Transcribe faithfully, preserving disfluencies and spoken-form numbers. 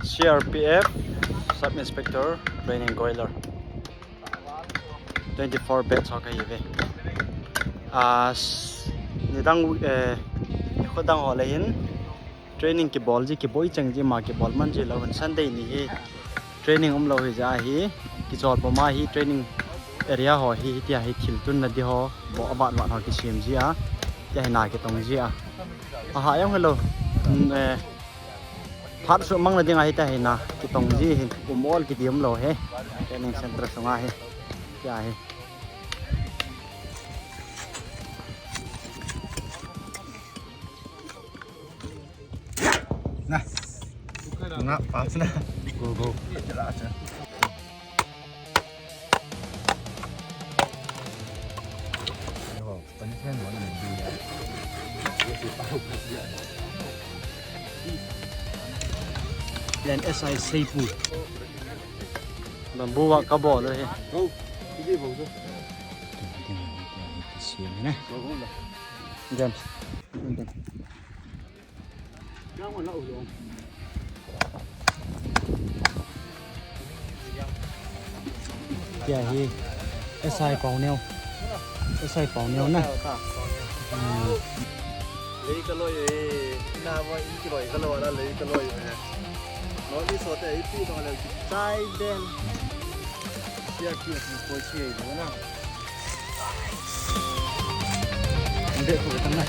C R P F Sub Inspector Training Goiler. Twenty four batch ho kahi ve. Ah, nidang, eh, nikho dang ho le hin training kibol ji, kiboi chang ji, ama kibol man ji lou hin Sunday ni hi training umlou hi jeh a hi, kichol puma hi training area ho hi, hitia hi thil tunna di ho, bo avat vat ho kisem ji a, tia hi na kitong ji a. Aha, jong hello. Mm, eh, phat sumang na ding a hitia hi na kitong ji hi, um ol kiti umlou hi. Training center sunga hi. Tia hi. Na. Nga, pass na. Go, go. Yan S I Seipu. Bamboo wa kabol he. Go. Sige, bol. Siya na. James. Tia hi S I Pauneo. S I Pauneo na. Hmm. Lei ka loi e, na mo in ki loi ka loi la lei ka loi e. No ni so te ipi to le chai den. Sia ki ko chi e na. Ande ko ta na.